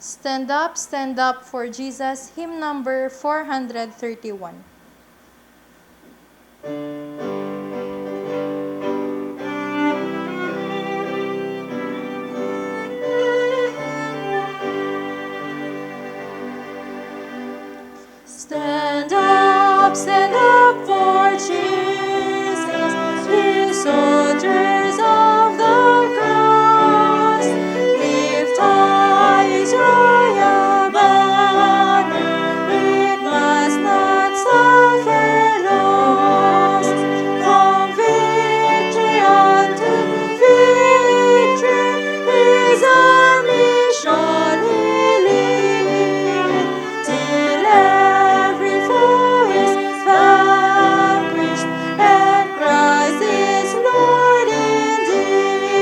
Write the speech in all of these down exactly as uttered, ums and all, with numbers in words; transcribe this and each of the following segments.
Stand up, stand up for Jesus, hymn number four hundred thirty-one. Stand up, stand up for Jesus, ye soldiers of the cross. Lift high his royal banner, it must not suffer loss. From victory unto victory, his army shall he lead, till every foe is vanquished, and Christ is Lord indeed.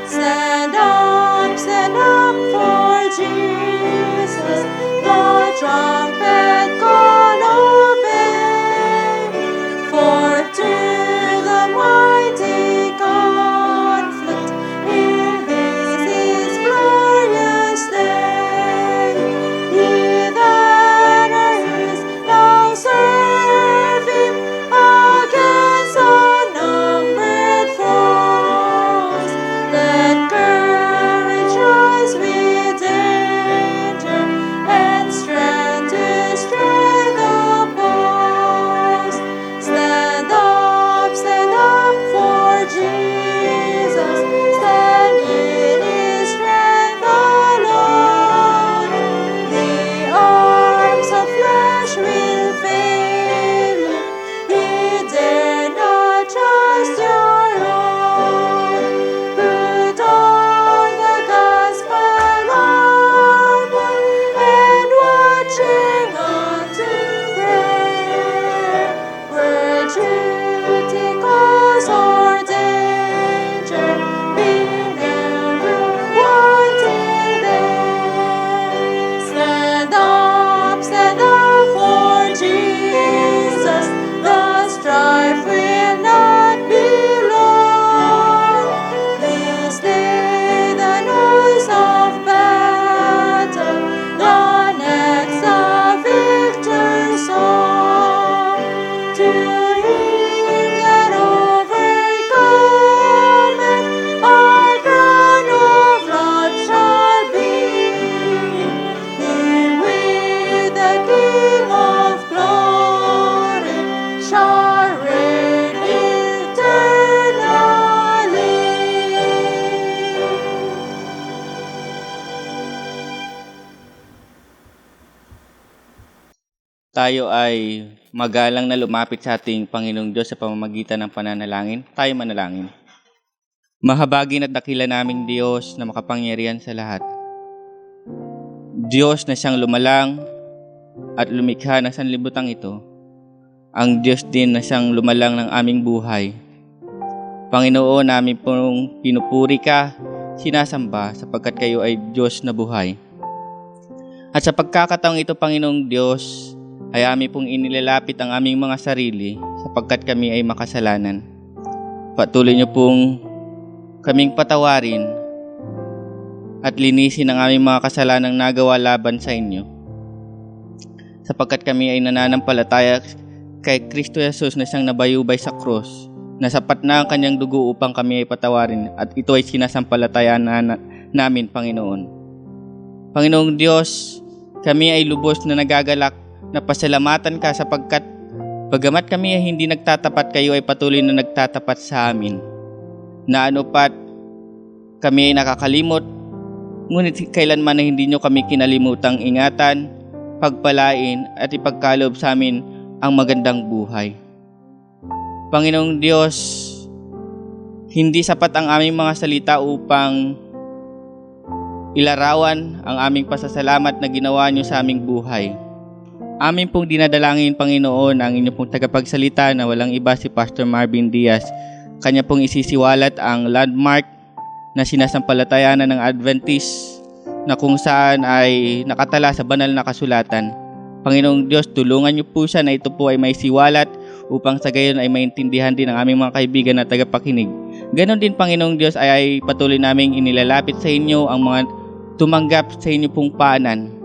Stand up, stand up for Jesus, the trumpet call obey. Forth to the mighty conflict, in this his glorious day. Ye that are his, now serve him against unnumbered foes. Let courage rise with danger, and strength destroy the boast. Stand up, stand up for Jesus. Stand in his strength alone. The arms of flesh will fail you. He dare not trust your own. Put on the gospel armor and watching unto prayer. Where duty calls or danger, be never wanting there. Stand up, stand up for Jesus. The strife will not be long. This day the noise of battle, the next the victor's song. To him that overcometh, our crown of love shall be. He with the King of glory shall reign eternally. Tayo ay magalang na lumapit sa ating Panginoong Diyos sa pamamagitan ng pananalangin. Tayo manalangin. Mahabagin at dakila naming Diyos na makapangyarihan sa lahat. Diyos na siyang lumalang at lumikha ng sanlibutan ito. Ang Diyos din na siyang lumalang ng aming buhay. Panginoon, namin pong pinupuri ka, sinasamba, sapagkat kayo ay Diyos na buhay. At sa pagkakataong ito, Panginoong Diyos, ay amin pong inilalapit ang aming mga sarili, sapagkat kami ay makasalanan. Patuloy niyo pong kaming patawarin at linisin ang aming mga kasalanang nagawa laban sa inyo, sapagkat kami ay nananampalataya kay Kristo Jesus na siyang nabayubay sa krus, na sapat na ang kanyang dugo upang kami ay patawarin, at ito ay sinasampalatayaan na, na, namin, Panginoon. Panginoong Diyos, kami ay lubos na nagagalak na pasalamatan ka, sapagkat bagamat kami ay hindi nagtatapat, kayo ay patuloy na nagtatapat sa amin. Na ano pat kami ay nakakalimot, ngunit kailanman ay hindi niyo kami kinalimutang ingatan, pagpalain, at ipagkaloob sa amin ang magandang buhay. Panginoong Diyos, hindi sapat ang aming mga salita upang ilarawan ang aming pasasalamat na ginawa niyo sa aming buhay. Amin pong dinadalangin, Panginoon, ang inyo pong tagapagsalita na walang iba, si Pastor Marvin Diaz. Kanya pong isisiwalat ang landmark na sinasampalatayanan ng Adventist, na kung saan ay nakatala sa banal na kasulatan. Panginoong Diyos, tulungan niyo po siya na ito po ay maisiwalat upang sa gayon ay maintindihan din ang aming mga kaibigan na tagapakinig. Ganon din, Panginoong Diyos, ay, ay patuloy naming inilalapit sa inyo ang mga tumanggap sa inyo pong paanan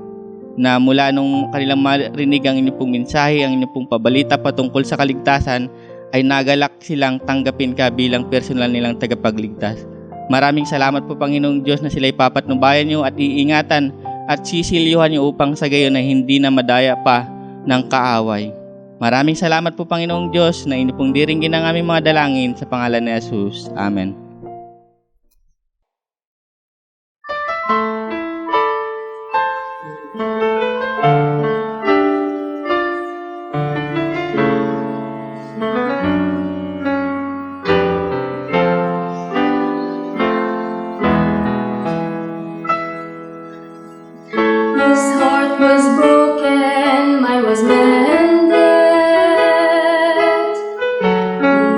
na mula nung kanilang marinig ang inyo pong mensahe, ang inyo pong pabalita patungkol sa kaligtasan, ay nagalak silang tanggapin ka bilang personal nilang tagapagligtas. Maraming salamat po, Panginoong Diyos, na sila'y papatnubayan niyo at iingatan at sisilyuhan niyo upang sa gayon ay hindi na madaya pa ng kaaway. Maraming salamat po, Panginoong Diyos, na inyo pong diringgin ang aming mga dalangin sa pangalan ni Jesus. Amen. His heart was broken, mine was mended.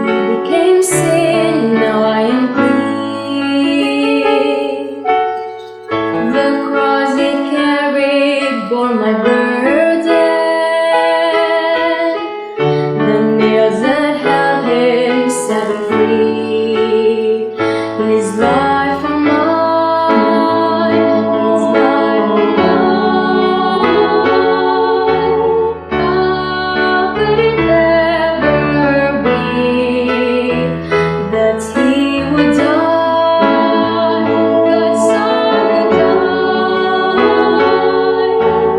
He became sin, now I am clean. The cross he carried bore my burden. The nails that held him set him free. His life for mine, his life for mine. How could it ever be that he would die, that Son would die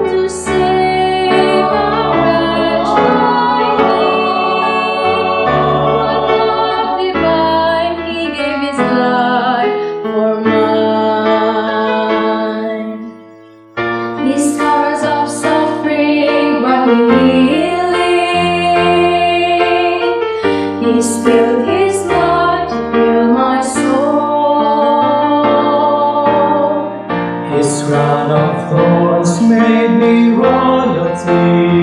to save a wretch like me? What love divine, he gave his life for mine. His hours of suffering brought me healing. He spilled his blood to heal my soul. His crown of thorns made me royalty.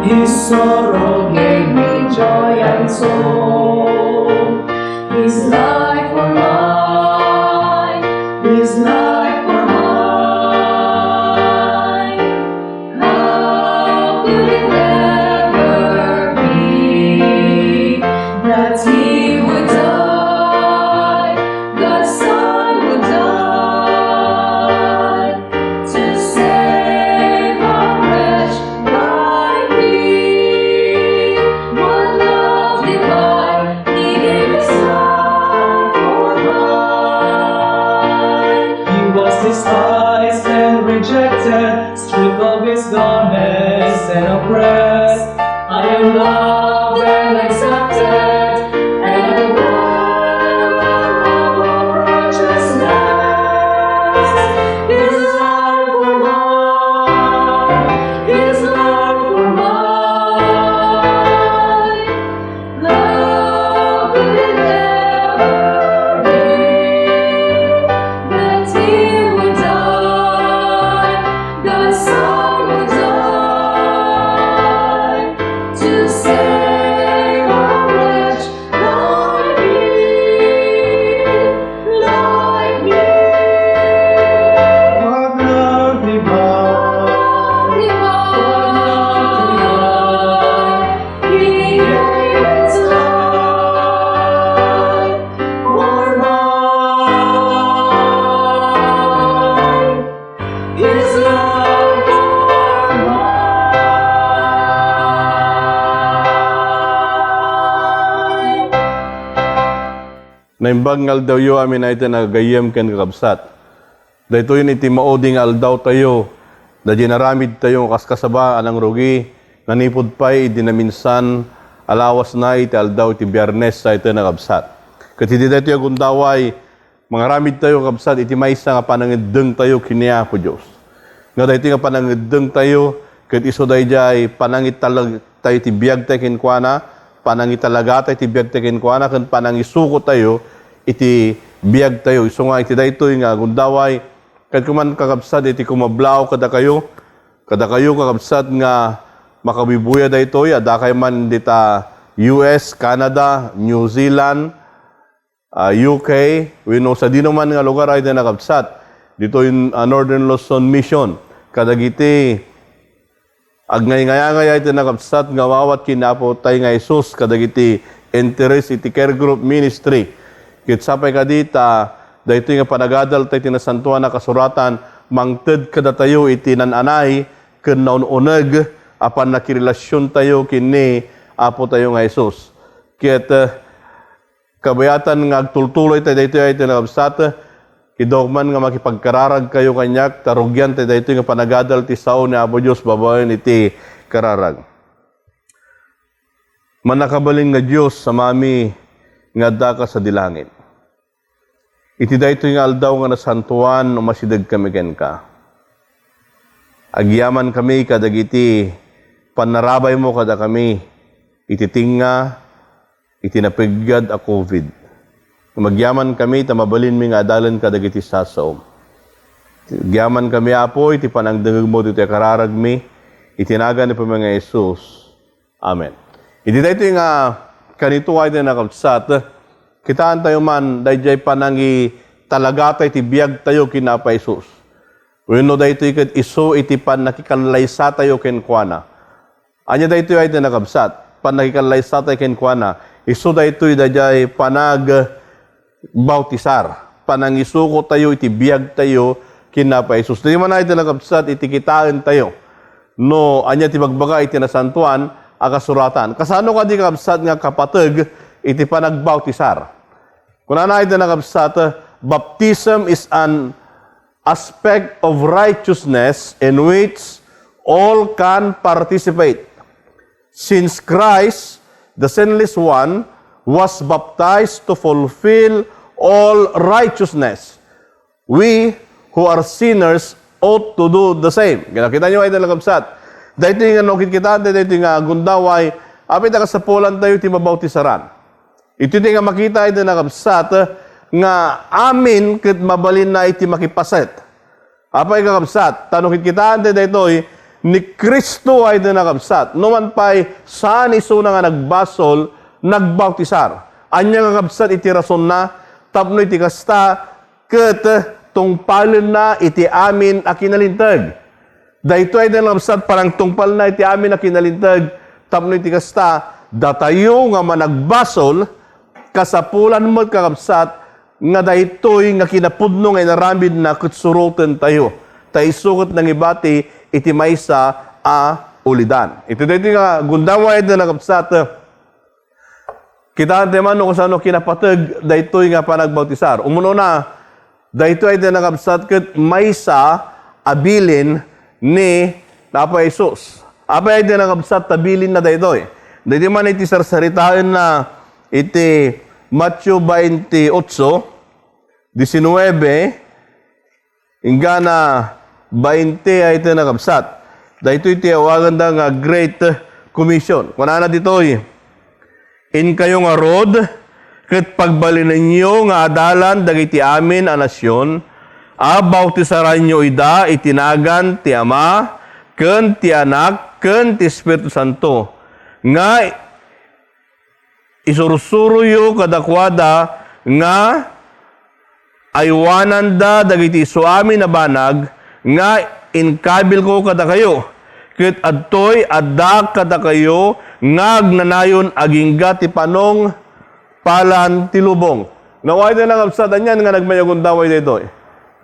His sorrow gave me joy untold. His life for mine, his life for mine. How could it ever be that he would die, the Son would die to save a wretch like me? What love divine, he gave his life for mine. He was despised and rejected, stripped of his garments and oppressed. I am loved and accepted, and I wear the robe of righteousness. His life for mine, his life for mine. How could it ever be that he would die, the Son would die to save a wretch like me, like me? What love divine, what love divine, he gave his life for mine. His life for mine. Naimbag nga aldawyo, amin a daytoy nga aggayyem ken kakabsat. Daytoyen iti maudi nga aldawtayo, daydiay inaramidtayo nga kaskasaba a nangrugi, nanipud pay idi naminsan a lawasna iti aldaw iti Biyernes, daytoy nga kakabsat. Ket idi daytoy a gundaway, mangaramidtayo, kakabsat, iti maysa nga panangeddengtayo ken ni Apo Dios. Nga daytoy nga panangeddengtayo, ket isu daydiay panangitalag- tayo iti biagtayo kenkuana, panangitalagatayo iti biagtayo kenkuana, ken panangisukotayo iti biagtayo. Isu nga iti daytoy nga gundaway, ket kuman, kakabsat, iti kumablaw kadakayo, kadakayo, kakabsat, nga makabibuya daytoy, adda kay man dita U S, Canada, New Zealand, ah, U K, wenno sadinoman nga lugar, daytoy nga kakabsat, ditoy, ah, Northern Luzon Mission, kadagiti agngayngayaat daytoy nga kakabsat nga umawat ken ni Apo tayo nga Jesus kadagiti interes iti Care Group Ministry. Ket sapay kadi ta Daytoy nga panagadal tayo iti Nasantoan a Kasuratan, mangted kadatayo iti nan-anay ken naun-uneg a pannakirelasiontayo ken ni Apotayo nga Jesus. Ket, eh, kabayatan nga agtultuloy tayo daytoy ay ti nakabsat, idawag man nga makipagkararag kayo kaniak, ta rugian tayo daytoy nga panagadal ti sao ni Apo Dios babaen iti kararag. Mannakabalin nga Dios, Amami nga addaka sadi langit. Iti daytoy nga aldaw nga nasantoan, umasidegkami kenka. Agyamankami kadagiti pannarabaymo kadakami iti tengnga iti napigad a covid. Agyamankami ta mabalinmi nga adalan kadagiti sasaom. Agyamankami, Apo, iti panangdengngegmo iti kararagmi, iti nagan ni Apomi nga Jesus. Amen. Iti daytoy nga kanito ay ti nakabsat, kitaentayo man daydiay panangitalagatayo iti biagtayo ken Apo Jesus. Wenno daytoy ket isu iti pannakikallaysatayo kenkuana. Ania daytoy ay ti nakabsat? Pannakikallaysatayo kenkuana. Isu daytoy daydiay panag- bautisar. Panangisukotayo iti biagtayo ken Apo Jesus. Daytoy man ay ti nakabsat iti kitaentayo no ania ti ibagbaga iti Nasantoan a Kasuratan. Kasano kadi, kakabsat, nga kapateg iti panagbautisar? Kunana ay ti nakabsat, "Baptism is an aspect of righteousness in which all can participate. Since Christ, the sinless one, was baptized to fulfill all righteousness, we who are sinners ought to do the same." Nakita niyo ay, nakabsat? Daytoy nga no, kitaentayo daytoy nga gundaway, apay ta kasapulantayo ti mabautisaran. Iti ti nga makita iti nakabsat nga amin ket mabalinna iti makipaset. Apay, kakabsat, ta no kitkitaentayo daytoy, ni Cristo ay ti nakabsat. Numan pay, saan isuna nga nagbasol, nagbautisar. Ania, kakabsat, iti rasonna? Tapno iti kasta, ket tungpalenna iti amin a kinalinteg. Daytoy ay ti nakabsat, panangtungpalna iti amin a kinalinteg, tapno iti kasta, datayo nga managbasol, kasapulan met, kakabsat, nga daytoy nga kinapudno nga inaramidna ket surotentayo. Ta isu ket nangibati iti maysa a ulidan. Iti daytoy nga gundaway ay ti nakabsat, kitaentayo man no kasano kinapateg daytoy nga panagbautisar. Umununa, daytoy ay ti nakabsat ket maysa a bilin ni Apo Jesus. Apay ay ti nakabsat ta bilinna daytoy? Daytoy man iti sarsaritaenna iti Mateo twenty-eight, diecinuebe, inggana bainte ay ti nakabsat. Daytoy ti awaganda nga Great Commission. Kunana ditoy, "Inkayo ngarud, ket pagbalinenyo nga adalan dagiti amin a nasion, a bautisaranyo ida iti nagan ti Ama, ken ti Anak, ken ti Espiritu Santo, nga isursuroyo kadakuada nga aywananda dagiti isuamin a banag nga inkabilko kadakayo, ket adtoy adda kadakayo nga agnanayon agingga ti panungpalan ti lubong." Nawaay ti nakabsat, anian nga nagmayagundaway daytoy?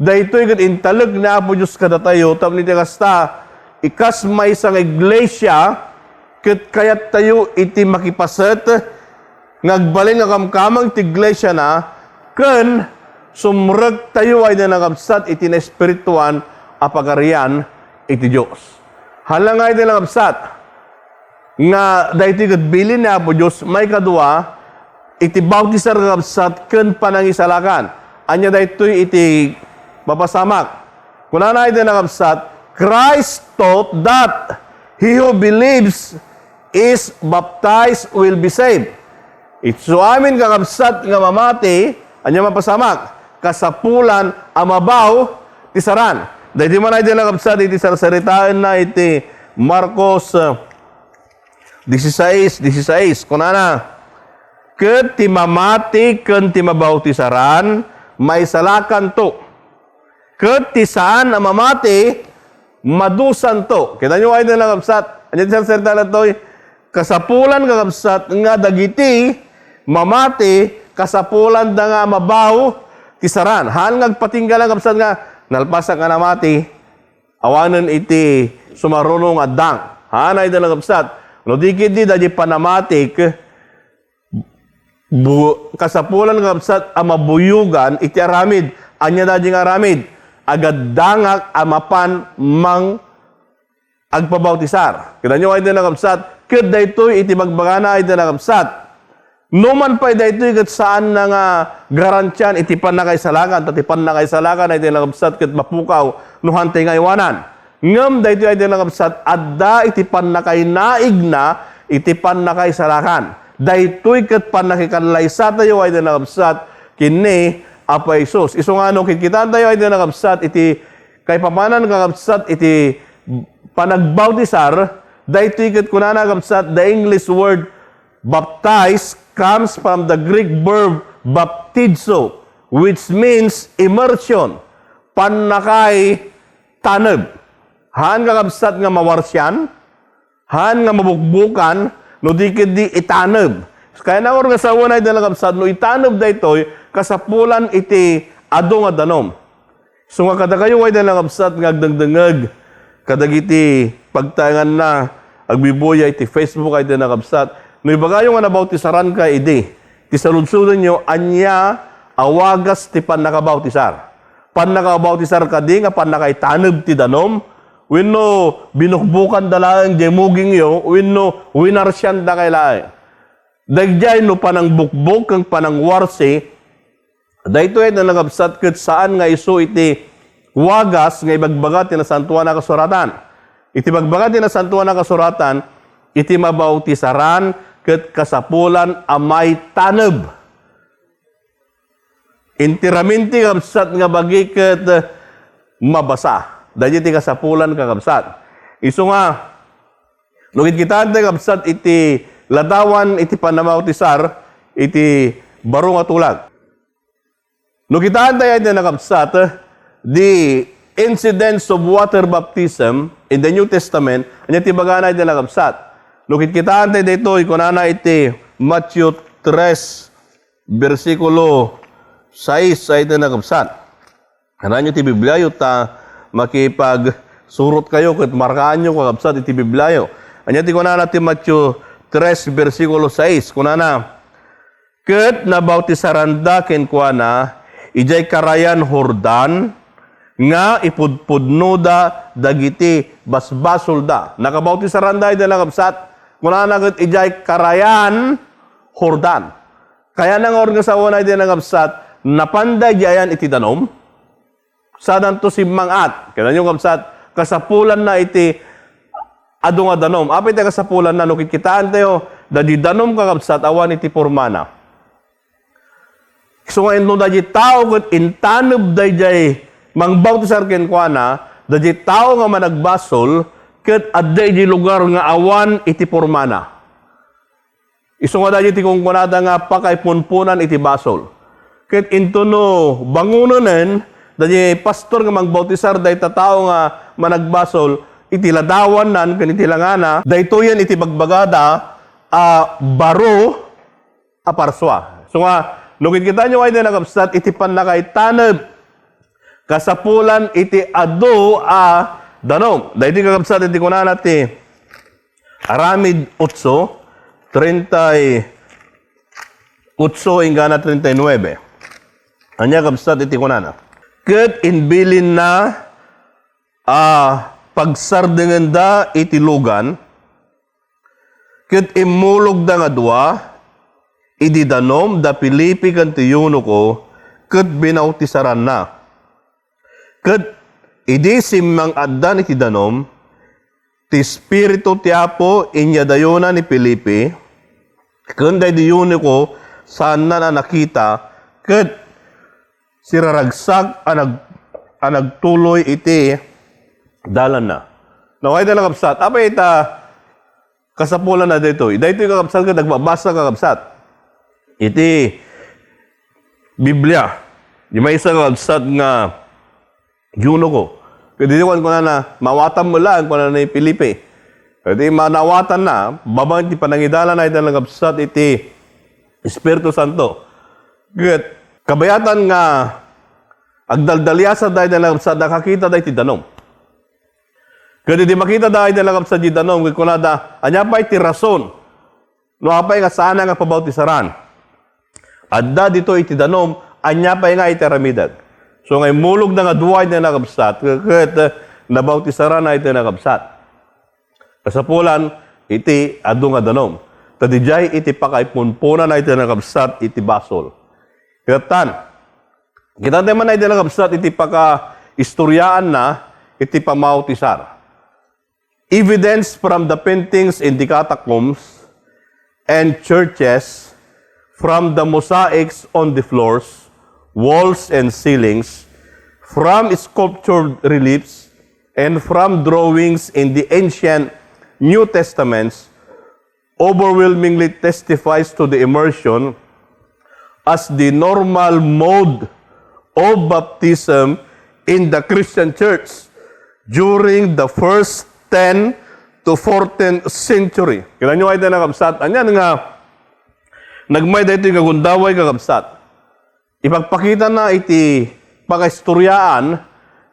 Daytoy ket intalek ni Apo Dios kadatayo, tapno iti kasta, ikas maysa nga iglesia, ket kayattayo iti makipaset nga agbalin nga kamkameng ti iglesiana ken sumrektayo ay nakabsat iti naespirituan a pagarian iti Dios. Hala nga iti nakabsat nga daytoy ket bilin ni Apo Dios, maikadua, iti bautisar nga kabsat ken panangisalakan. Ania daytoy iti mapasamak? Kunana iti nakabsat, "Christ taught that he who believes is baptized will be saved." Isu amin, kakabsat, nga mamati, ania mapasamak? Kasapulan a mabautisaran. Daytoy man ay di nakabsat iti sarsaritaenna iti Marcos, uh, dieciséis dieciséis. Kunana, "Ket ti mamati ken ti mabautisaran, maisalakanto. Ket ti saan a mamati, madusanto." Kitaenyo ay ti nakabsat? Ania ti sarsarita daytoy? Kasapulan, kakabsat, nga dagiti mamati, kasapulanda nga mabaw ti saran. Haan nga agpatingga lang, kabsat, nga nalpasak nga namati, awanen iti sumaruno nga addang. Haan, ay da, kabsat. No di ketdi, daydi panamatik, bu-, kasapulan, kabsat, a mabuyogan iti aramid. Ania daydi nga aramid? Agaddangak a mapan mang agpabautisar. Kitaenyo, ay da, kabsat, ket daytoy iti bagbagana, ay da, kabsat. No man pay daytoy ket saanna nga garantian iti pannakaisalakan, ta ti pannakaisalakan, ay da, kabsat, ket mapukaw no hantay nga aywanan. Ngem daytoy, ay da, kabsat, adda iti pannakainaigna iti pannakaisalakan. Daytoy ket pannakikanlaysatayo, ay da, kabsat, ken ni Apo Jesus. Isu nga no kitkitaentayo, ay da, kabsat, iti kaipapanan, kakabsat, iti panagbautisar, daytoy ket kunana, kabsat, the English word baptize comes from the Greek verb baptizo, which means immersion, pannakaitaneb. Haan, kakabsat, nga mawarsian, haan nga mabukbukan, no di ketdi itaneb. Kayatna nga sawen, ay da, kabsat, no itaneb daytoy, kasapulan iti adu nga danum. Isu nga kadakayo, ay da, kabsat, nga agdengdengngeg kadagiti pagtaenganna, agbibuya iti Facebook, ay da, kabsat. No ibagayo nga nabautisaranka idi, ti saludsodenyo, ania a wagas ti pannakabautisar? Pannakabautisar kadi nga pannakaitaneb ti danum? Wenno binukbokanda laeng diay mugingyo? Wenno winarsiandakay laeng? Daydiay no panangbukbok ken panangwarsi, daytoy, ay da, kakabsat, ket saan nga isu iti wagas nga ibagbaga ti Nasantoan a Kasuratan. Iti ibagbaga ti Nasantoan a Kasuratan, iti mabautisaran ket kasapulan a maitaneb. Intiraminti, kabsat, nga bagi ket mabasa. Daydi ti kasapulan, kakabsat. Isu nga, no kitkitaentayo, kabsat, iti ladawan iti pannamautisar iti baro nga tulag. No kitaentayo, ay da, kakabsat, the incidence of water baptism in the New Testament, ania ti ibagana, ay da, kakabsat? No kitkitaentayo daytoy, kunana iti Matthew tres, bersikulo sais, ay da, kakabsat. Aranyo ti Bibliayo ta makipagsurotkayo ket markaanyo, kakabsat, iti Bibliayo. Ania ti kunana ti Matthew tres, bersikulo sais? Kunana, ket nabautisaranda kenkuana idiay karayan Jordan nga ipudpudnoda dagiti basbasolda. Nakabautisaranda, ay da, kakabsat. Kunana ket idiay karayan Jordan. Kayatna nga sawen, ay da, kakabsat, napanda idiay ayan iti danum? Saanto simmang-at. Kitaenyo, kabsat, kasapulanna iti adu nga danum. Apay ti kasapulanna? No kitkitaentayo, daydi danum, kakabsat, awan iti pormana. Isu nga inton daydi tao ket intaneb daydiay mangbautisar kenkuana, daydi tao nga managbasol ket adda idiay lugar nga awan iti pormana. Isu nga daydi ti kunkunada nga pakaipunponan iti basol. Ket inton no bangonenen daydi pastor nga mangbautisar dayta tao nga managbasol iti ladawanna ken iti langana, daytoyen iti bagbagada a baro a parsua. Isu nga, no kitkitaenyo, ay da, kakabsat, iti pannakaitaneb kasapulan iti adu a danum. Daydi, kakabsat, iti kunana ti Aramid otso, treinta y ocho inggana treinta y nueve. Ania, kabsat, iti kunana? Ket imbilinna a pagsardengenda iti lugan, ket immulogda nga dua idi danum, da Felipe ken ti eunuko, ket binautisaranna. Ket idi simmang-atdan iti danum, ti Espiritu ti Apo inyadayonan ni Felipe ken daydi eunuko, saanna a nakita, ket siraragsak a nag-, a nagtuloy iti dalanna. No, ay da, kakabsat, apay ta kasapulanna daytoy? Daytoy, kakabsat, ket agbabasa, kakabsat, iti Biblia. Di maysa, kakabsat, nga eunuko. Ket idi kunkunana, "Maawatam met laeng," kunana ni Felipe. Ket idi maawatanna, babaen ti panangidalanna, ay da, kakabsat, iti Espiritu Santo. Ket kabayatan nga Agdaldaliasada, ay da nakabsat, nakakitada iti danum. Ket idi makitada, ay da nakabsat, iti danum, ket kunada, ania pay ti rason no apay nga saanak nga pabautisaran? Adda ditoy iti danum, ania pay nga iti aramidek? So, nga immulogda nga dua, ay da nakabsat, ket, ket, eh, nabautisaran, ay da nakabsat. Kasapulan, iti adu nga danum. Ta didiay iti pakaipumpunan, ay da nakabsat, iti basol. Ket tan, kita man, ay da nakabsat, iti pakaistoryaanna, iti pammautisar. Evidence from the paintings in the catacombs and churches, from the mosaics on the floors, walls, and ceilings, from sculptured reliefs, and from drawings in the ancient New Testaments, overwhelmingly testifies to the immersion as the normal mode of baptism in the Christian church during the first ten to fourteenth century. Kita nyo, ay da nakabsat, anian nga nagmay daytoy nga gundaway, kakabsat. Ipagpakitana iti pakaistoriaan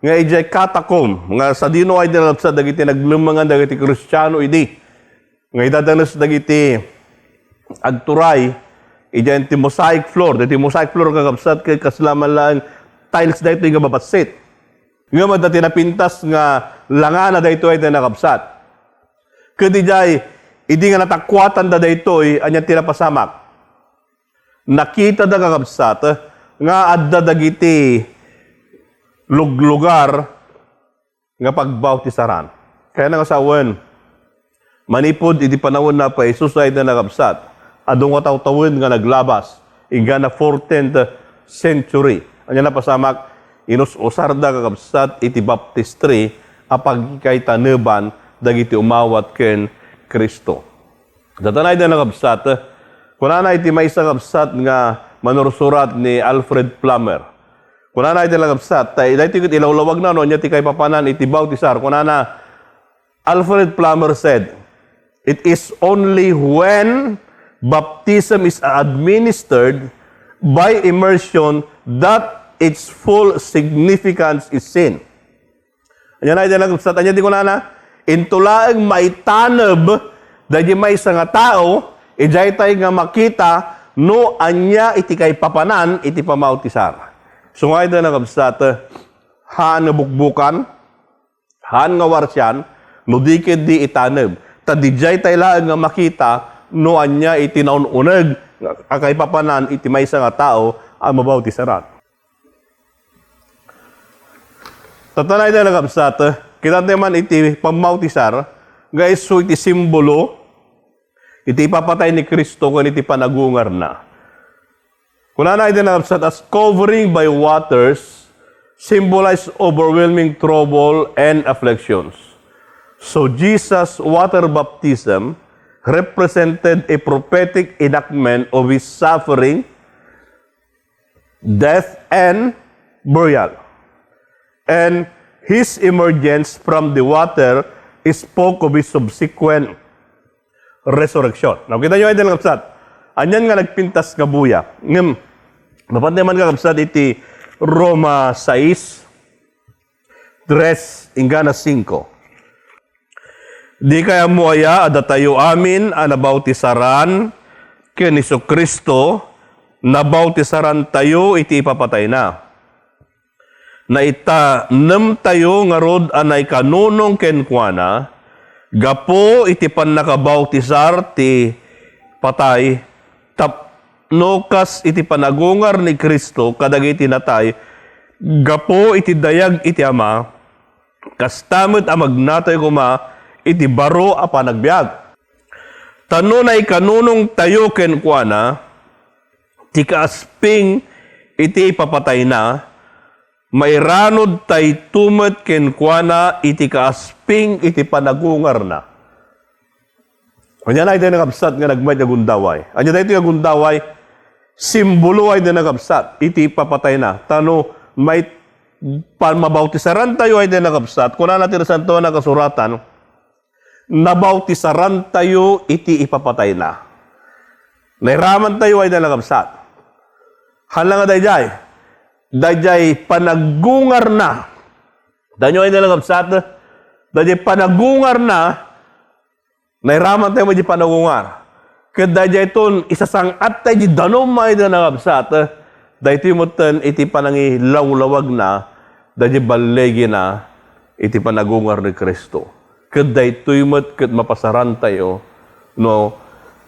nga idiay catacomb, nga sadino, ay da nakabsat, dagiti naglemmengan dagiti Kristiano idi. Nga idadanes dagiti agturay, idiay ti mosaic floor. Dagiti mosaic floor, kakabsat, ket kasla man laeng tiles daytoy nga mabassit. Ngem adda ti napintas nga langana daytoy, ay da nakabsat. Ket idiay, idi nga natakuatanda daytoy, ania ti napasamak? Nakitada, kakabsat, nga adda dagiti luglugar nga pagbautisaran. Kayatna nga sawen, manipud idi panawen ni Apo Jesus, ay da nakabsat, adu nga tawtawen nga naglabas, inggana fourteenth century. Ania napasamak? Inus-usarda, kakabsat, iti baptistry a pagikaitaneban dagiti umawat ken Cristo. Datan, ay da nakabsat, kunana iti maysa, kabsat, nga manursurat ni Alfred Plummer. Kunana, ay da nakabsat, ta daytoy ket ilawlawagna no ania ti kaipapanan iti bautisar. Kunana, Alfred Plummer said, "It is only when baptism is administered by immersion that its full significance is seen." Ania na iti nagkabsat? Ania ti kunana? Into laeng maitaneb dagiti maysa nga tao, idiay tay nga makita no ania iti kaipapanan iti pamautisar. So nga iti nagkabsat, haan nga bukbukan, haan nga warsian, no di ket di itaneb. Ta didiay tay laeng nga makita no ania iti naun-uneg a kaipapanan iti maysa nga tao a mabautisaran. Tatta na iti nagkabsat, kita ti man iti pammautisar, nga isu iti simbolo, iti ipapatay ni Cristo ken iti panagungarna. Kunana iti nagkabsat, as covering by waters symbolize overwhelming trouble and afflictions, so Jesus' water baptism represented a prophetic enactment of his suffering, death, and burial. And his emergence from the water spoke of his subsequent resurrection. Now, kita nyo, ay, nagkabsat. Anian nga nagpintas nga buya. Ngem, mapatay man, kakabsat, iti Roma sais, tres inggana singko. Dikay ammo aya a datayo amin a nabautisaran ken Jesu-Cristo, nabautisarantayo iti ipapatayna? Naitanemtayo ngarud a naikanunong kenkuana gapu iti pannakabautisar ti patay, tapno kas iti panagungar ni Cristo kadagiti natay gapu iti dayag iti Ama, kasta met a magnatay koma iti baro a panagbiag. Ta no naikanunongtayo kenkuana ti kaasping iti ipapatayna, mairanudtayto met kenkuana iti kaasping iti panagungarna. Ania na iti nakabsat nga nagmayat nga gundaway? Ania daytoy nga gundaway? Simbolo ay di nakabsat iti ipapatayna. Ta no may pan-, mabautisarantayo ay di nakabsat, kunana ti Nasantoan a Kasuratan, nabautisarantayo iti ipapatayna. Nairamantayo ay di nakabsat. Haan la nga daydiay, daydiay panagungarna. Daydiay nga kabsat, daydiay panagungarna, nairaman tayo met diay panagungar. Ket daydiay ton isasang-at tayo diay danum nga kabsat, daytoy metten iti panangilawlawagna, daydiay ballegina iti panagungar ni Cristo. Ket daytoy met ket mapasaran tayo no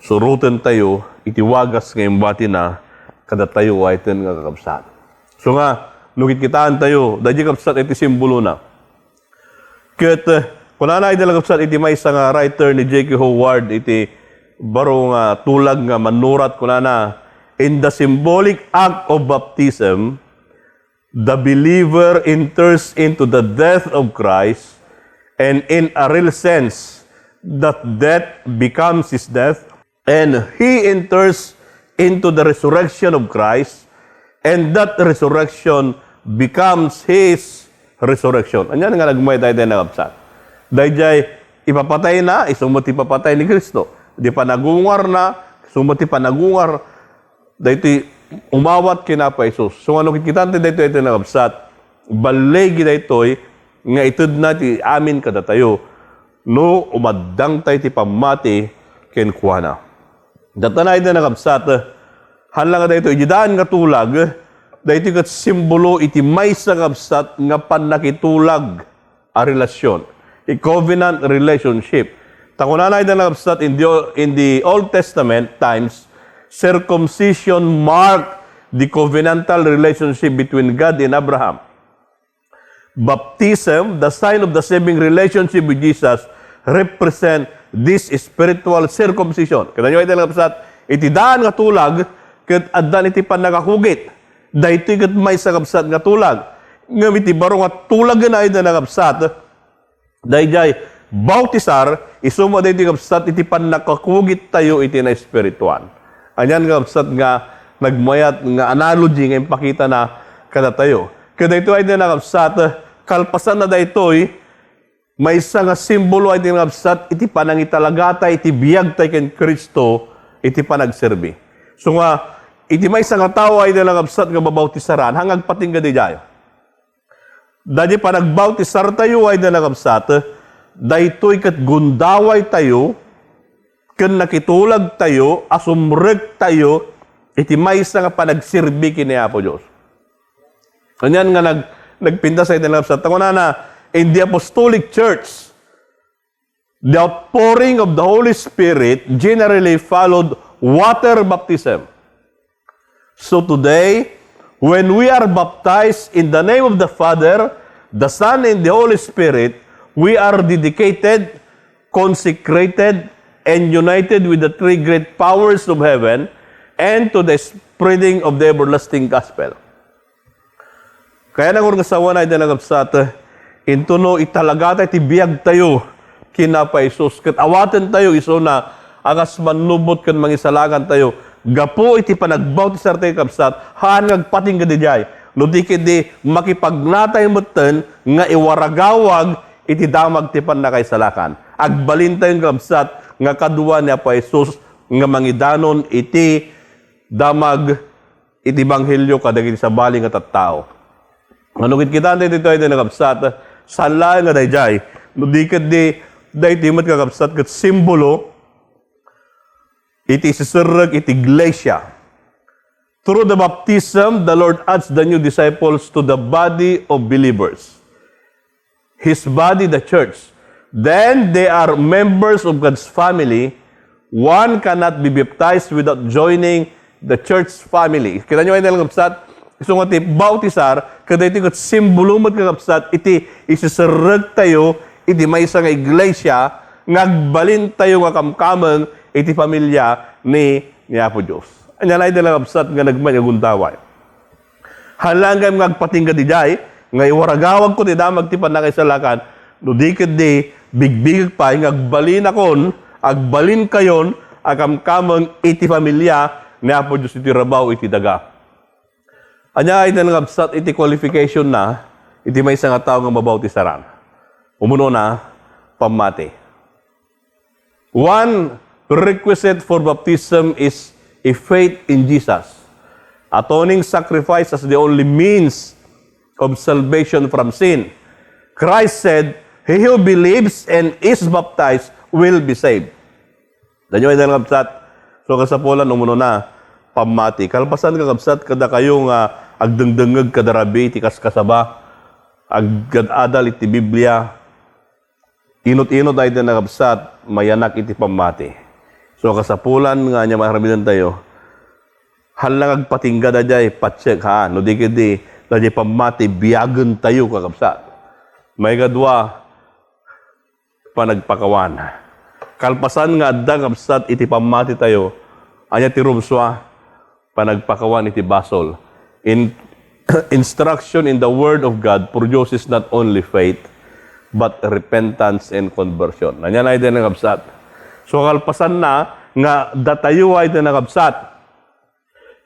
suroten tayo iti wagas nga imbatina kadatayo a iten nga kakabsat. So nga, no kitkitaan tayo, daydiay kabsat iti simbolona. Ket, eh, kunana iti kakabsat iti maysa nga writer ni J K Howard iti baro nga tulag nga mannurat, kunana, "In the symbolic act of baptism, the believer enters into the death of Christ, and in a real sense, that death becomes his death, and he enters into the resurrection of Christ, and that resurrection becomes his resurrection." Ania nga nagmayat daydiay nga kabsat? Daydiay ipapatayna, isu met ti ipapatay ni Cristo. Di panagungarna, isu met ti panagungar daytoy umawat ken Apo Jesus. So, no kitkitan tayo daytoy, daytoy nga kabsat, balligi daytoy nga itedna ti amin kadatayo no umaddang tayo ti pammati kenkuana. Daytoy nga kabsat, haan la nga daytoy, iti daan nga tulag, daytoy ket simbolo iti maysa nga kabsat nga pannakitulag a relasyon, a covenant relationship. Ta kunana iti nga kabsat, in the, in the Old Testament times, circumcision marked the covenantal relationship between God and Abraham. Baptism, the sign of the saving relationship with Jesus, represent this spiritual circumcision. Kitaenyo iti nga kabsat, iti daan nga tulag, ket addan iti pannakakugit. Daytoy ket maysa kabsat nga tulag. Ngem iti baro nga tulag nga iti nga kabsat, daydiay bautisar, isu met daytoy kabsat iti pannakakugit tayo iti naespirituan. Anian nga kabsat nga nagmayat nga analogy nga impakitana kadatayo. Ket daytoy iti nga kabsat, kalpasanna daytoy, maysa nga simbolo iti nga kabsat iti panangitalagata iti biagta ken Cristo iti panagserbi. So nga, iti maysa nga tao iti nga kabsat nga babautisaran, haan nga agpatingga daydiay. Daydiay panagbautisar tayo iti nga kabsat, daytoy ket gundaway tayo ken nakitulag tayo a sumrek tayo iti maysa nga panagserbi ken ni Apo Dios. Anian nga nag-, nagpintas iti nga kabsat? Ta kunana, in the Apostolic Church, the outpouring of the Holy Spirit generally followed water baptism. So today, when we are baptized in the name of the Father, the Son, and the Holy Spirit, we are dedicated, consecrated, and united with the three great powers of heaven and to the spreading of the everlasting gospel. Kaya nangur nga sawana iti nga kabsat, intono italagata iti biag tayo ken Apo Jesus, ket awaten tayo isuna a kas mannubot ken mangisalakan tayo gapu iti panagbautisar tayo, kabsat, haan nga agpatingga daydiay. No di ketdi, makipagna tayo metten nga iwaragawag iti damag ti pannakaisalakan. Agbalin tayo, kabsat, nga kadua ni Apo Jesus nga mangidanon iti damag iti ebanghelio kadagiti sabali nga tattao. Ngano ket kita daytoy nga kabsat, saan laeng nga daydiay, no di ketdi, daytoy met nga kabsat ket simbolo iti isiserrek iti iglesia. Through the baptism, the Lord adds the new disciples to the body of believers. His body, the church. Then they are members of God's family. One cannot be baptized without joining the church family. Kitaenyo iti nga kabsat, isu nga ti bautisar, ket daytoy ket simbolo met nga kabsat, iti isiserrek tayo iti maysa nga iglesia, nga agbalin tayo nga kamkameng iti pamilya ni, ni Apo Dios. Ania iti nga kabsat nga nagmayat nga gundaway? Haan laeng nga agpatingga daydiay, nga iwaragawagko ti damag ti pannakaisalakan, no di ketdi, bigbigek pay nga agbalinakon, agbalinkayon a kamkameng iti pamilya ni Apo Dios iti rabaw iti daga. Ania iti nga kabsat iti qualification na iti maysa nga tao nga mabautisaran? Umunona, pammati. One prerequisite for baptism is a faith in Jesus. Atoning sacrifice as the only means of salvation from sin. Christ said, "He who believes and is baptized will be saved." Danyo ay kakabsat. So, kasapulan, umuna na, pammati. Kalpasan, kakabsat, kadakayo nga agdengdengngeg kada rabii ti kaskasaba, agad-adal iti Biblia, inut-inut ay kakabsat, mayanak iti pammati. So, kasapulan nga ania nga aramidenyo, haan lang agpatingga daydiay, patsek, ha? No di ketdi, daydiay pammati, biagentayo, kakabsat. Maikadua, panagpakawan. Kalpasan nga adda, kabsat, iti pammatitayo, ania ti rumsua? Panagpakawan iti basol. In, instruction in the Word of God produces not only faith, but repentance and conversion. Ania ay kakabsat? So, kalpasanna nga datayo ay kakabsat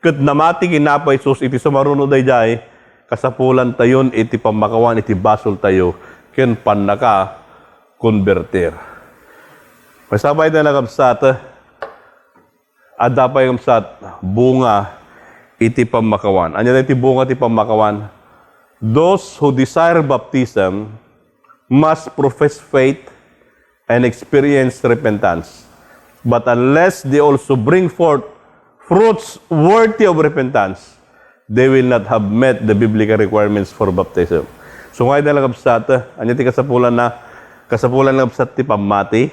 ket namati ken ni Apo Jesus iti sumaruno daydiay, kasapulantayon iti pammakawan iti basoltayo ken pannakakonbertir. Masapay tayo, kakabsat, adda pay, kakabsat, bunga iti pammakawan. Ania ti bunga ti pammakawan? Those who desire baptism must profess faith and experience repentance. But unless they also bring forth fruits worthy of repentance, they will not have met the biblical requirements for baptism. So, nga iti kakabsat, ania ti kasapulanna? Kasapulan, kakabsat, ti pammati,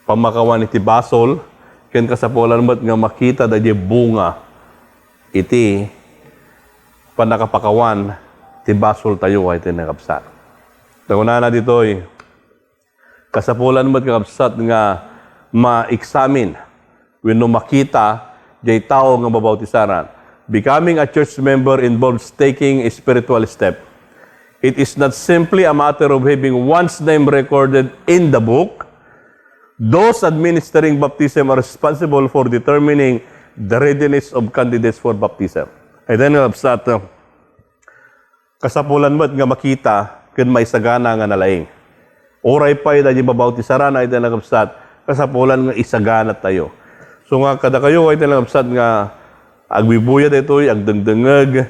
pammakawan iti basol, ken kasapulan met nga makita daydiay bunga iti pannakapakawan ti basoltayo ay kakabsat. Ta kunana ditoy, kasapulan met, kakabsat, nga ma-examine wenno makita diay tao nga mabautisaran. Becoming a church member involves taking a spiritual step. It is not simply a matter of having one's name recorded in the book. Those administering baptism are responsible for determining the readiness of candidates for baptism. Ay, then, kakabsat, kasapulan met nga makita ken maisagana nga nalaing. Uray pay daydiay mabautisaran ay kakabsat, kasapulan nga isaganatayo. So nga kadakayo ay kakabsat nga agbibuya daytoy, agdengdengngeg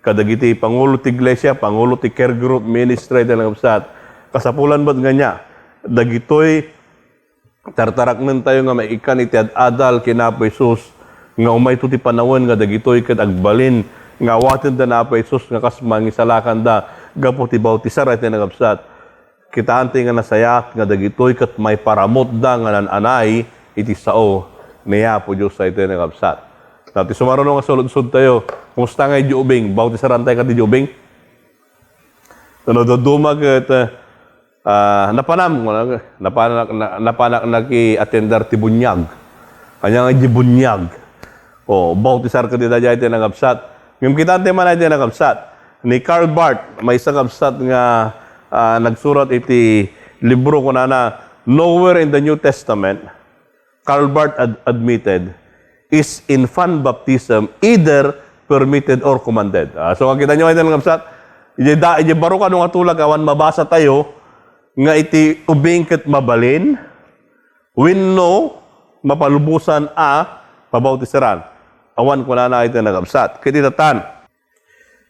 kadagiti pangulo ti iglesia, pangulo ti care group, ministry ay kakabsat. Kasapulan met nga ania, dagitoy tartaraknentayo nga maikkan iti ad-adal ken Apo Jesus, nga umayto ti panawen nga dagitoy ket agbalin nga awatenda ni Apo Jesus nga kas mangisalakanda gapu ti bautisar ay kakabsat. Kitaentayo nga nasayaat nga dagitoy ket maiparamutda nga naan-anay iti sao ni Apo Dios ay kakabsat. Daytoy sumaruno nga suludsodtayo, kumusta nga idiay ubing? Bautisarantayo kadi idiay ubing? No dadduma ket, ah, napanam, napanak, na, napanak naki-attendar ti buniag. Ania nga idiay buniag? O, bautisar kadi daydiay ay kakabsat. Ngem kitaentayo man ay kakabsat. Ni Karl Barth, maysa, kakabsat, nga, ah, nagsurat iti libro, kunana, "Nowhere in the New Testament," Karl Barth ad-, admitted, "is infant baptism either permitted or commanded." Ah, so, kitaentayo ay kakabsat, idiay da, idiay baro kano nga tulag awan mabasatayo nga iti ubing ket mabalin wenno mapalubosan a pabautisaran. Awan kunana ay kakabsat. Ket ita tan,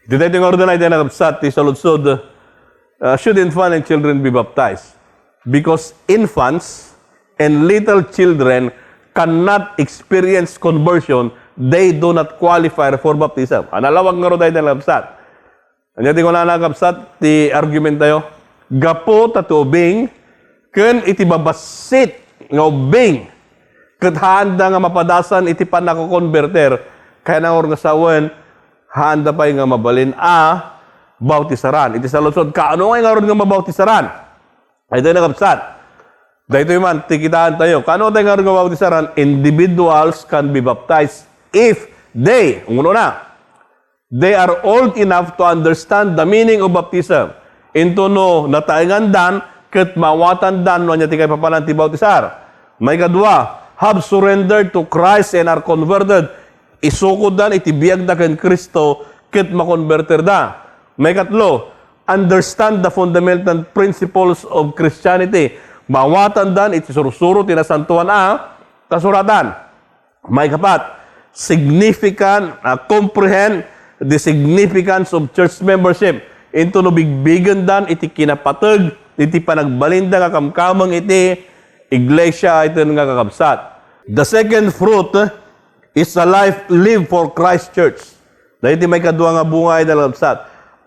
iti daytoy nga urdena ay kakabsat ti saludsod, uh, should infant and children be baptized? Because infants and little children cannot experience conversion, they do not qualify for baptism. Nalawag ngarud ay kakabsat. Ania ti kunana, kakabsat, ti argumentayo? Gapu ta ti ubing ken iti babassit nga ubing ket haanda nga mapadasan iti pannakakonbertir, kayatna ngarud nga sawen, haanda pay nga mabalin a bautisaran. Iti saludsod, kaano ngay ngarud nga mabautisaran? Ay, daytoy, kakabsat. Daytoy man, ti kitaentayo. Kaano tayo ngarud nga bautisaran? Individuals can be baptized if they, umuna, they are old enough to understand the meaning of baptism. Intono nataengandan ket maawatandan no ania ti kaipapanan ti bautisar. Maikadua, have surrendered to Christ and are converted. Isukoddan iti biagda ken Cristo ket makonbertirda. Maikatlo, understand the fundamental principles of Christianity. Maawatandan iti sursuro ti Nasantoan a Kasuratan. Maikapat, significant, ah, comprehend the significance of church membership. Into no bigbigendan iti kinapateg, iti panagbalinda nga kamkameng iti iglesia, iti nga kakabsat. The second fruit, eh, is a life lived for Christ Church. Daydi maikadua nga bunga, iti nga kakabsat.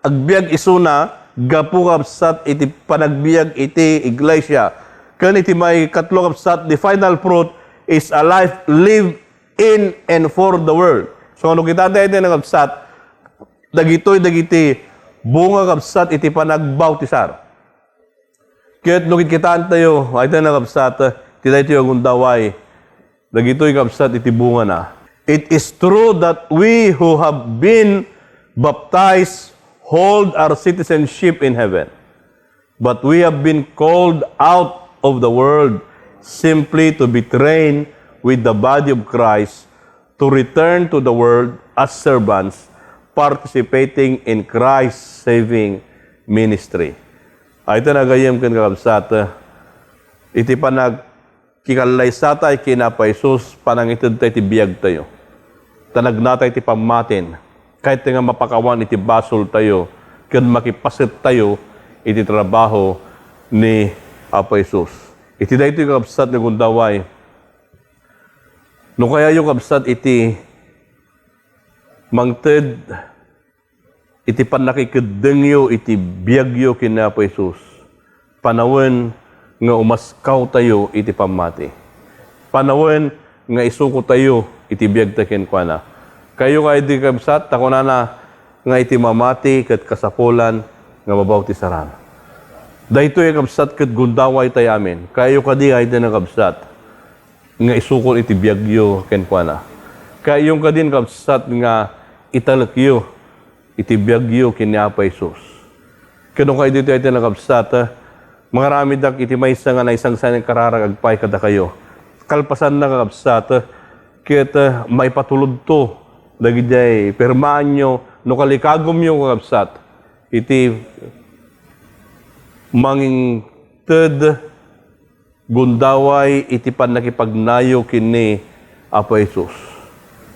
Agbiag isuna, gapu kakabsat iti panagbiag iti iglesia. Ken iti maikatlo kakabsat, the final fruit is a life lived in and for the world. So, no kitada iti nga kakabsat, dagitoy dagiti bunga kakabsat iti panagbautisar. Ket no kitkitaentayo, ay tayo nga kakabsat, ti daytoy nga gundaway, dagitoy kakabsat iti bungana. It is true that we who have been baptized hold our citizenship in heaven. But we have been called out of the world simply to be trained with the body of Christ, to return to the world as servants participating in Christ's saving ministry. Ay, ita nga gagayyem ken kakabsat, iti panag- kikallaysatayo ken Apo Jesus, panangitedtayo ti biagtayo. Ta nagnatayo ti pammatin, kayat nga mapakawan iti basoltayo, ken makipasettayo iti trabaho ni Apo Jesus. Iti daytoy, kakabsat nga gundaway, no kayayo, kabsat, iti mangted iti pannakikeddengyo iti biagyo ken ni Apo Jesus, panawen nga umaskawtayo iti pammati. Panawen nga isukotayo iti biagta kenkuana. Kayo kaydi, kabsat, ta kunana nga iti mamati ket kasapulan nga mabautisarana. Daytoy, kabsat, ket gundawaytayo amin. Kayo kadi, kaydi nga kabsat, nga isukot iti biagyo kenkuana. Kayo kadin, kabsat, nga italekyo iti biagyo ken ni Apo Jesus. Ket no kaydi, iti nga kakabsat, mangaramidak iti maysa nga naisangsan a kararag agpay kadakayo. Kalpasanna, kakabsat, ket, eh, maipatulodto dagidiay pirmaanyo no kalikagumyo, kakabsat, iti mangted gundaway iti pannakipagnayo ken ni Apo Jesus.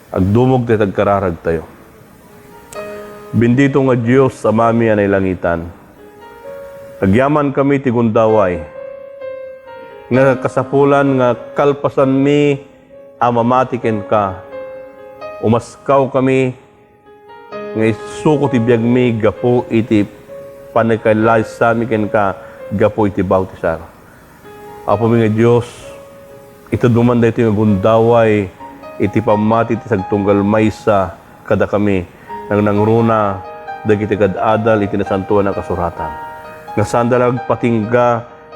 Agdumog ti agkararagtayo. Bendito nga Dios, Amami a nailangitan, agyamankami ti gundaway nga kasapulan nga kalpasanmi a mamati kenka, umaskawkami nga isuko ti biagmi gapu iti pannakallaysami kenka gapu iti bautisar. Apomi nga Dios, itedmo man daytoy nga gundaway iti pammati ti sagtunggal maysa kadakami, nangnangruna dagiti kad-adal iti Nasantoan a Kasuratan. Nga saanda la agpatingga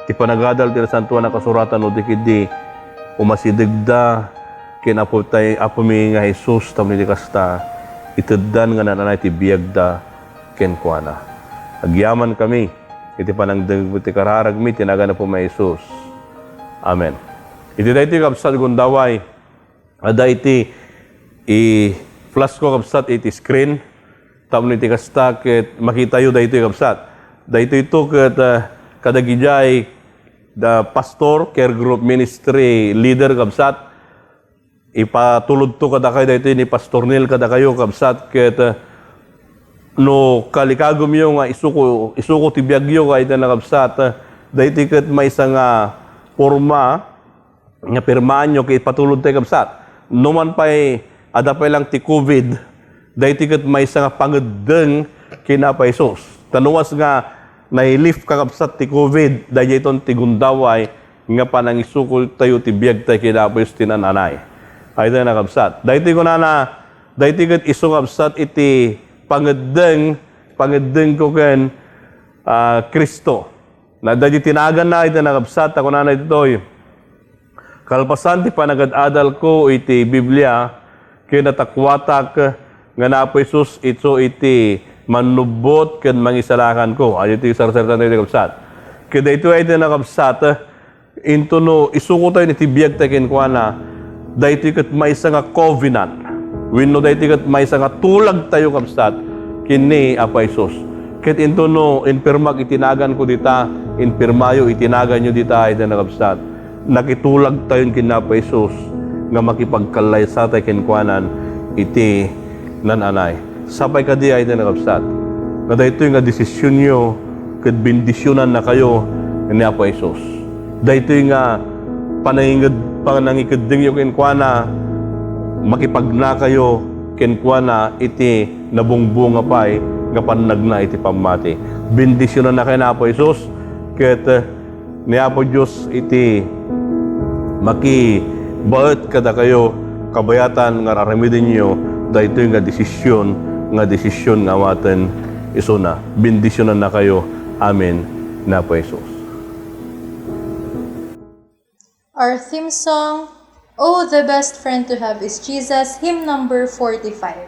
ti panagadal ti Nasantoan a Kasuratan no di ketdi umasidegda ken Apotay, Apomi nga Jesus, tapno iti kasta, iteddan nga naan-anay ti biagda kenkuana. Agyamankami iti panangdengngeg ti kararagmi, iti nagan Apomi a Jesus. Amen. Iti daytoy, kabsat, gundaway, adda iti i-flash ko, kabsat, iti screen. Tapno iti kasta ket makitayo daytoy, kabsat. Daytoy to ket, ah, kadagidiay da pastor, care group ministry leader, kabsat. Ipatulodto kadakayo daytoy ni Pastor Neil kadakayo, kabsat, ket, eh, no kalikagumyo nga isuko, isuko ti biagyo, kaydi nga kakabsat, eh, daytoy ket maysa nga porma nga pirmaanyo ket ipatulodtayo, kabsat. No man pay adda pay lang ti covid, daytoy ket maysa nga pangeddeng ken Apo Jesus. Ta nuas nga nailif, kakabsat, ti covid, daydiay ton ti gundaway nga panangisukotayo ti biagtayo ken Apo Jesus ti naan-anay. Ay, tayo, kakabsat. Daytoy kunana, daytoy ket isu, kabsat, iti pangeddeng, pangeddengko ken, ah, Cristo. Na, daydi ti naganna, ay, tayo, kakabsat, ta kunana ditoy, kalpasan ti panagad-adalko iti Biblia, ken natakuatak nga ni Apo Jesus isu iti mannubbot ken mangisalakanko. Ay, iti sarsarita daytoy, kabsat. Ket daytoy, ay, tayo, kakabsat, into no isukotayo iti biagtayo kenkuana, daytoy ket maysa nga covenant, wenno daytoy ket maysa nga tulagtayo, kabsat, ken ni Apo Jesus. Ket into no impirmak iti naganko dita, impirmayo iti naganyo dita, ay, tayo, kakabsat, nakitulagtayon ken ni Apo Jesus nga makipagkallaysatayo kenkuanan iti nan-anay. Sapay kadi, ay, iti nakabsat, nga daytoy nga desisionyo ket bendisionannakayo ni Apo Jesus. Daytoy nga pananginged-, panangikeddengyo kenkuana, makipagnakayo kenkuana iti nabungbunga pay nga pannagna iti pammati. Bendisionannakayo ni Apo Jesus, ket, eh, ni Apo Dios iti makibaet kadakayo, kabayatan nga ar-aramidenyo daytoy nga desision, nga desision nga awaten isuna. Bendisionannakayo amin ni Apo Jesus. Our theme song, Oh, the Best Friend to Have is Jesus, hymn number forty-five.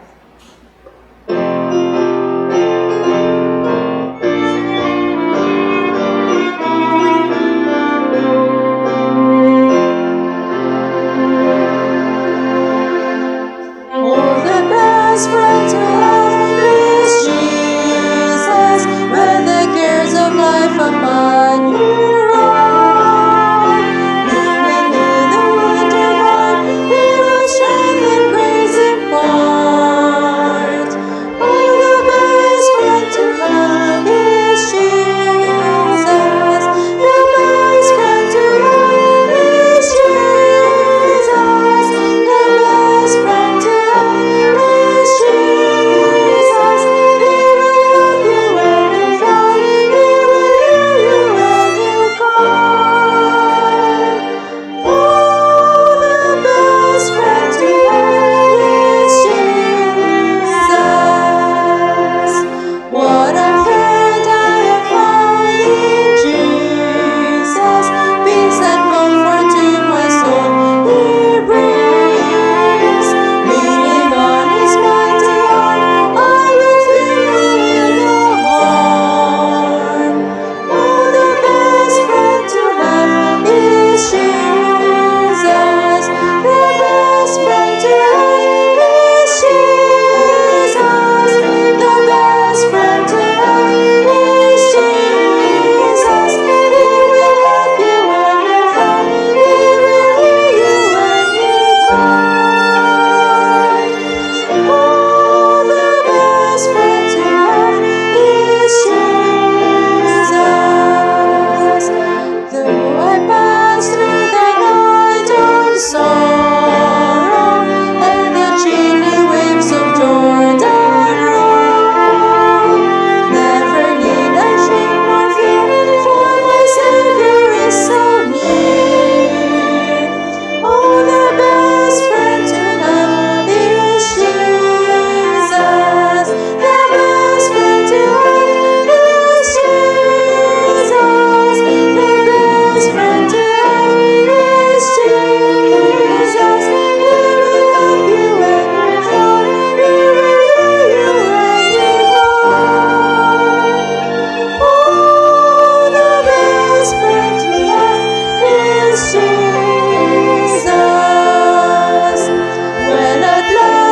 Oh, the best friend to have is Jesus. When the cares of life upon you roll, leaning in the wonder of He will strength and grace impart. Oh, the best friend to have is Jesus. The best friend to have is Jesus. The best friend to have is Jesus. He will help you when you fall. He will hear you when you call. Oh, the best friend to have is Jesus. What a friend I have found in Jesus. Peace and comfort to my soul He brings. Leaning on His mighty arm, I will fear no ill, no harm. Oh, the best friend to have is Jesus. The best friend to have is Jesus. The best friend to have is Jesus. He will help you when you fall. He will hear you when you call. Oh, the best friend to have is Jesus. Though I pass through the night of sorrow and the chilly waves of Jordan roll, never need I shame or fear, for my Savior is so near. Oh, the best friend to have is Jesus. The best friend to have is Jesus. The best friend to have is Jesus. He will help you when you fall. He will hear you when you call. Oh, the best friend to have is Jesus. When at last